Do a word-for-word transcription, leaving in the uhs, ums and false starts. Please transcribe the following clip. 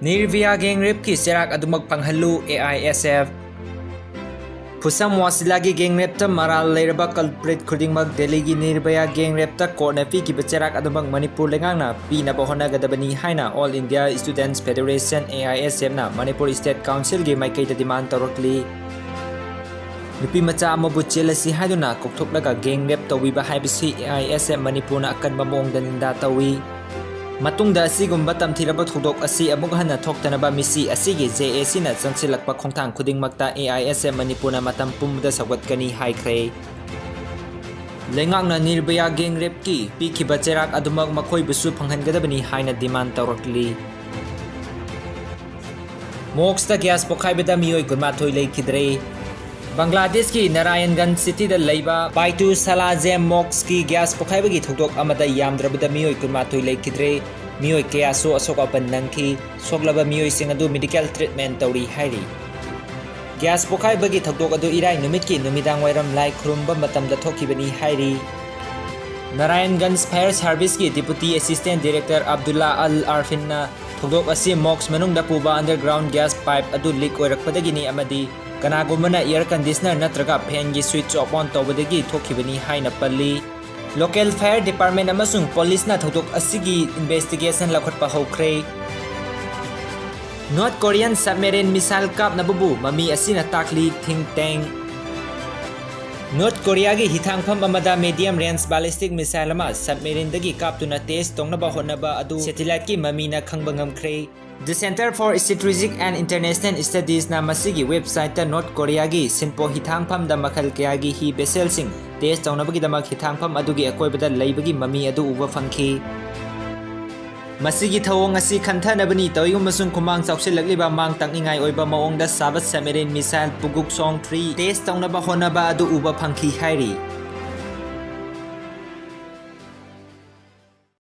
ꯅꯤꯔꯚꯌꯥ gang rapeꯀꯤ ꯆꯩꯔꯥꯛ ꯑꯗꯨꯃꯛ ꯐꯪꯍꯜꯂꯨ, A I S F꯫ ꯐꯨꯁꯝ ꯋꯥꯁꯤꯂꯥꯒꯤ gang rapeꯇ ꯃꯔꯥꯜ ꯂꯩꯔꯕ culprit ꯈꯨꯗꯤꯡꯃꯛ ꯗꯦꯜꯂꯤꯒꯤ ꯅꯤꯔꯚꯌꯥ gang rapeꯇ courtꯅ ꯄꯤꯈꯤꯕ ꯆꯩꯔꯥꯛ ꯑꯗꯨꯃꯛ ꯃꯅꯤꯄꯨꯔ ꯂꯩꯉꯥꯛꯅ ꯄꯤꯅꯕ ꯍꯣꯠꯅꯒꯗꯕꯅꯤ ꯍꯥꯏꯅ All India Students Federation, A I S Fꯅ Manipur state councilꯒꯤ ꯃꯥꯏꯀꯩꯗ demand ꯇꯧꯔꯛꯂꯤ꯫ ꯅꯨꯄꯤ ꯃꯆꯥ ꯑꯃꯕꯨ ꯆꯦꯜꯂꯁꯤ ꯍꯥꯏꯗꯨꯅ ꯀꯧꯊꯣꯛꯂꯒ gang rape ꯇꯧꯕꯤꯕ ꯍꯥꯏꯕꯁꯤ A I S F ꯃꯅꯤꯄꯨꯔꯅ ꯑꯀꯟꯕ ꯃꯑꯣꯡꯗ ꯅꯤꯟꯗꯥ ꯇꯧꯏ꯫ ꯃꯇꯨꯡꯗ ꯑꯁꯤꯒꯨꯝꯕ ꯇꯝꯊꯤꯔꯕ ꯊꯧꯗꯣꯛ ꯑꯁꯤ ꯑꯃꯨꯛ ꯍꯟꯅ ꯊꯣꯛꯇꯅꯕ ꯃꯤꯁꯤ ꯑꯁꯤꯒꯤ J A Cꯅ ꯆꯪꯁꯤꯜꯂꯛꯄ ꯈꯣꯡꯊꯥꯡ ꯈꯨꯗꯤꯡꯃꯛꯇ A I S F ꯃꯅꯤꯄꯨꯔꯅ ꯃꯇꯝ ꯄꯨꯝꯕꯗ ꯁꯧꯒꯠꯀꯅꯤ ꯍꯥꯏꯈ꯭ꯔꯦ꯫ ꯂꯩꯉꯥꯛꯅ ꯅꯤꯔꯚꯌꯥ gang rapeꯀꯤ ꯄꯤꯈꯤꯕ ꯆꯩꯔꯥꯛ ꯑꯗꯨꯃꯛ ꯃꯈꯣꯏꯕꯨꯁꯨ ꯐꯪꯍꯟꯒꯗꯕꯅꯤ ꯍꯥꯏꯅ demand ꯇꯧꯔꯛꯂꯤ꯫ ꯃꯣꯛꯁꯇ gas ꯄꯣꯈꯥꯏꯕꯗ ꯃꯤꯑꯣꯏ ꯀꯨꯟꯃꯥꯊꯣꯏ ꯂꯩꯈꯤꯗ꯭ꯔꯦ꯫ ꯕꯪꯒ꯭ꯂꯥꯗꯦꯁꯀꯤ ꯅꯥꯔꯥꯌꯟꯒꯟꯖ cityꯗ ꯂꯩꯕ ꯕꯥꯏꯇꯨ ꯁꯥꯂꯥꯖꯦꯝ ꯃꯣꯛꯁꯀꯤ gas ꯄꯣꯈꯥꯏꯕꯒꯤ ꯊꯧꯗꯣꯛ ꯑꯃꯗ ꯌꯥꯝꯗ꯭ꯔꯕꯗ ꯃꯤꯑꯣꯏ ꯀꯨꯟꯃꯥꯊꯣꯏ ꯂꯩꯈꯤꯗ꯭ꯔꯦ꯫ ꯃꯤꯑꯣꯏ ꯀꯌꯥꯁꯨ ꯑꯁꯣꯛ ꯑꯄꯟ ꯅꯪꯈꯤ꯫ ꯁꯣꯛꯂꯕ ꯃꯤꯑꯣꯏꯁꯤꯡ ꯑꯗꯨ medical treatment ꯇꯧꯔꯤ ꯍꯥꯏꯔꯤ꯫ Gas ꯄꯣꯈꯥꯏꯕꯒꯤ ꯊꯧꯗꯣꯛ ꯑꯗꯨ ꯏꯔꯥꯏ ꯅꯨꯃꯤꯠꯀꯤ ꯅꯨꯃꯤꯗꯥꯡ ꯋꯥꯏꯔꯝ ꯂꯥꯏ ꯈꯨꯔꯨꯝꯕ ꯃꯇꯝꯗ ꯊꯣꯛꯈꯤꯕꯅꯤ ꯍꯥꯏꯔꯤ꯫ ꯅꯥꯔꯥꯌꯟꯒꯟꯖ Fire Serviceꯀꯤ Deputy Assistant Director Abdulla ꯑꯜ ꯑꯥꯔꯐꯤꯟꯅ ꯊꯧꯗꯣꯛ ꯑꯁꯤ ꯃꯣꯛꯁ ꯃꯅꯨꯡꯗ ꯄꯨꯕ underground gas pipe ꯑꯗꯨ leak ꯑꯣꯏꯔꯛꯄꯗꯒꯤꯅꯤ ꯑꯃꯗꯤ ꯀꯅꯥꯒꯨꯝꯕꯅ air conditioner ꯅꯠꯇ꯭ꯔꯒ fanꯒꯤ switch off on ꯇꯧꯕꯗꯒꯤ ꯊꯣꯛꯈꯤꯕꯅꯤ ꯍꯥꯏꯅ ꯄꯜꯂꯤ꯫ Local fire department ꯑꯃꯁꯨꯡ policeꯅ ꯊꯧꯗꯣꯛ ꯑꯁꯤꯒꯤ investigation ꯂꯧꯈꯠꯄ ꯍꯧꯈ꯭ꯔꯦ꯫ North Korean submarine missile ꯀꯥꯞꯅꯕꯕꯨ ꯃꯃꯤ ꯑꯁꯤꯅ ꯇꯥꯛꯂꯤ, think tank꯫ North Koreaꯒꯤ ꯍꯤꯊꯥꯡꯐꯝ ꯑꯃꯗ medium range ballistic missile ꯑꯃ submarineꯗꯒꯤ ꯀꯥꯞꯇꯨꯅ test ꯇꯧꯅꯕ ꯍꯣꯠꯅꯕ ꯑꯗꯨ satelliteꯀꯤ ꯃꯃꯤꯅ ꯈꯪꯕ ꯉꯝꯈ꯭ꯔꯦ꯫ The Center for Strategic and International Studiesꯅ ꯃꯁꯤꯒꯤ websiteꯇ North Koreaꯒꯤ ꯁꯤꯟꯄꯣ ꯍꯤꯊꯥꯡꯐꯝꯗ ꯃꯈꯜ ꯀꯌꯥꯒꯤ ꯍꯤ vesselꯁꯤꯡ test ꯇꯧꯅꯕꯒꯤꯗꯃꯛ ꯍꯤꯊꯥꯡꯐꯝ ꯑꯗꯨꯒꯤ ꯑꯀꯣꯏꯕꯗ ꯂꯩꯕꯒꯤ ꯃꯃꯤ ꯑꯗꯨ ꯎꯕ ꯐꯪꯈꯤ꯫ ꯃꯁꯤꯒꯤ ꯊꯧꯑꯣꯡ ꯑꯁꯤ ꯈꯟꯊꯅꯕꯅꯤ ꯇꯧꯏꯒꯨꯝꯕꯁꯨꯡ ꯈꯨꯃꯥꯡ ꯆꯥꯎꯁꯤꯜꯂꯛꯂꯤꯕ ꯃꯥꯡ ꯇꯥꯛꯅꯤꯡꯉꯥꯏ ꯑꯣꯏꯕ ꯃꯑꯣꯡꯗ ꯁꯥꯕ submarine missile ꯄꯨꯒꯨꯛ ꯁꯣꯡ three test ꯇꯧꯅꯕ ꯍꯣꯠꯅꯕ ꯑꯗꯨ ꯎꯕ ꯐꯪꯈꯤ ꯍꯥꯏꯔꯤ꯫